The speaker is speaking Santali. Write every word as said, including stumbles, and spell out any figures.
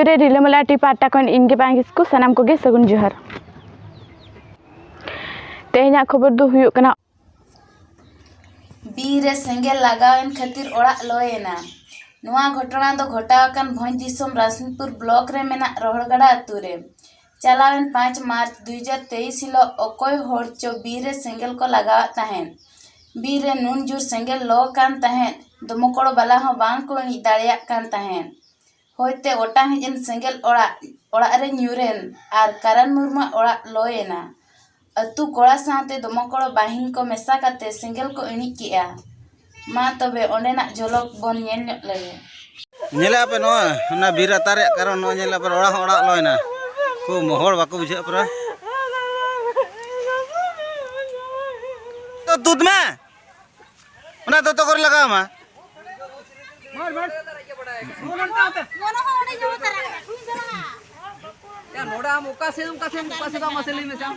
ᱨᱮ ᱨᱤᱞᱟᱹᱢᱟᱞᱟ ᱴᱤ ᱯᱟᱦᱴᱟ ᱠᱷᱚᱱ ᱤᱧ ᱜᱮ ᱵᱟᱝ ᱠᱤᱥᱠᱩ, ᱥᱟᱱᱟᱢ ᱠᱚᱜᱮ ᱥᱟᱹᱜᱩᱱ ᱡᱚᱦᱟᱨ᱾ ᱛᱮᱦᱮᱧᱟᱜ ᱠᱷᱚᱵᱚᱨ ᱫᱚ ᱦᱩᱭᱩᱜ ᱠᱟᱱᱟ, ᱵᱤᱨ ᱨᱮ ᱥᱮᱸᱜᱮᱞ ᱞᱟᱜᱟᱣᱮᱱ ᱠᱷᱟᱹᱛᱤᱨ ᱚᱲᱟᱜ ᱞᱚᱭᱮᱱᱟ᱾ ᱱᱚᱣᱟ ᱜᱷᱚᱴᱚᱱᱟ ᱫᱚ ᱜᱷᱚᱴᱟᱣ ᱟᱠᱟᱱ ᱵᱷᱚᱸᱡᱽ ᱫᱤᱥᱚᱢ ᱨᱟᱥᱱᱤᱯᱩᱨ ᱵᱞᱚᱠ ᱨᱮ ᱢᱮᱱᱟᱜ ᱨᱚᱦᱚᱲᱜᱟᱰᱟ ᱟᱹᱛᱩ ᱨᱮ᱾ ᱪᱟᱞᱟᱣᱮᱱ ᱯᱟᱸᱪ ᱢᱟᱨᱪ ᱫᱩ ᱦᱟᱡᱟᱨ ᱛᱮᱭᱤᱥ ᱦᱤᱞᱳᱜ ᱚᱠᱚᱭ ᱦᱚᱲ ᱪᱚ ᱵᱤᱨ ᱨᱮ ᱥᱮᱸᱜᱮᱞ ᱠᱚ ᱞᱟᱜᱟᱣᱟᱫ ᱛᱟᱦᱮᱸᱫ᱾ ᱵᱤᱨ ᱨᱮ ᱱᱩᱱ ᱡᱳᱨ ᱥᱮᱸᱜᱮᱞ ᱞᱚ ᱠᱟᱱ ᱛᱟᱦᱮᱸᱫ, ᱫᱚᱢᱚᱠᱚᱲ ᱵᱟᱞᱟ ᱦᱚᱸ ᱵᱟᱝ ᱠᱚ ᱤᱬᱤᱡ ᱫᱟᱲᱮᱭᱟᱜ ᱠᱟᱱ ᱛᱟᱦᱮᱸᱫ᱾ ᱦᱚᱭᱛᱮ ᱚᱴᱟᱝ ᱦᱮᱡ ᱮᱱ ᱥᱮᱸᱜᱮᱞ ᱚᱲᱟᱜ, ᱚᱲᱟᱜ ᱨᱮ ᱧᱩᱨᱮᱱ ᱟᱨ ᱠᱟᱨᱟᱱ ᱢᱩᱨᱢᱩᱣᱟᱜ ᱚᱲᱟᱜ ᱞᱚᱭᱮᱱᱟ᱾ ᱟᱹᱛᱩ ᱠᱚᱲᱟ ᱥᱟᱶᱛᱮ ᱫᱚᱢᱚᱠᱚᱲ ᱵᱟᱹᱦᱤᱱ ᱠᱚ ᱢᱮᱥᱟ ᱠᱟᱛᱮ ᱥᱮᱸᱜᱮᱞ ᱠᱚ ᱤᱬᱤᱡ ᱠᱮᱜᱼᱟ᱾ ᱢᱟ ᱛᱚᱵᱮ ᱚᱸᱰᱮᱱᱟᱜ ᱡᱷᱚᱞᱚᱠ ᱵᱚᱱ ᱧᱮᱞ ᱧᱚᱜ ᱞᱮᱜᱮ᱾ ᱧᱮᱞᱮᱜᱼᱟ ᱯᱮ ᱱᱚᱣᱟ, ᱚᱱᱟ ᱵᱤᱨ ᱟᱛᱟᱨ ᱨᱮᱭᱟᱜ ᱠᱟᱨᱚᱱ ᱱᱚᱣᱟ ᱧᱮᱞᱮᱜᱼᱟ ᱯᱮ, ᱚᱲᱟᱜ ᱦᱚᱸ ᱚᱲᱟᱜ ᱞᱚᱭᱮᱱᱟ᱾ ᱠᱚ ᱢᱚᱦᱚᱲ ᱵᱟᱠᱚ ᱵᱩᱡᱷᱟᱹᱜ ᱯᱮ᱾ ᱛᱚ ᱛᱩᱫ ᱢᱮ, ᱚᱱᱟ ᱫᱚᱛᱚ ᱠᱚᱨᱮ ᱞᱟᱜᱟᱣ ᱢᱟ᱾ ᱭᱟ, ᱱᱚᱰᱮ ᱟᱢ ᱚᱠᱟ ᱥᱮᱫ, ᱚᱠᱟ ᱥᱮᱫ, ᱚᱠᱟ ᱥᱮᱫ ᱟᱢ ᱢᱟᱥᱮ ᱞᱟᱹᱭ ᱢᱮᱥᱮ ᱟᱢ᱾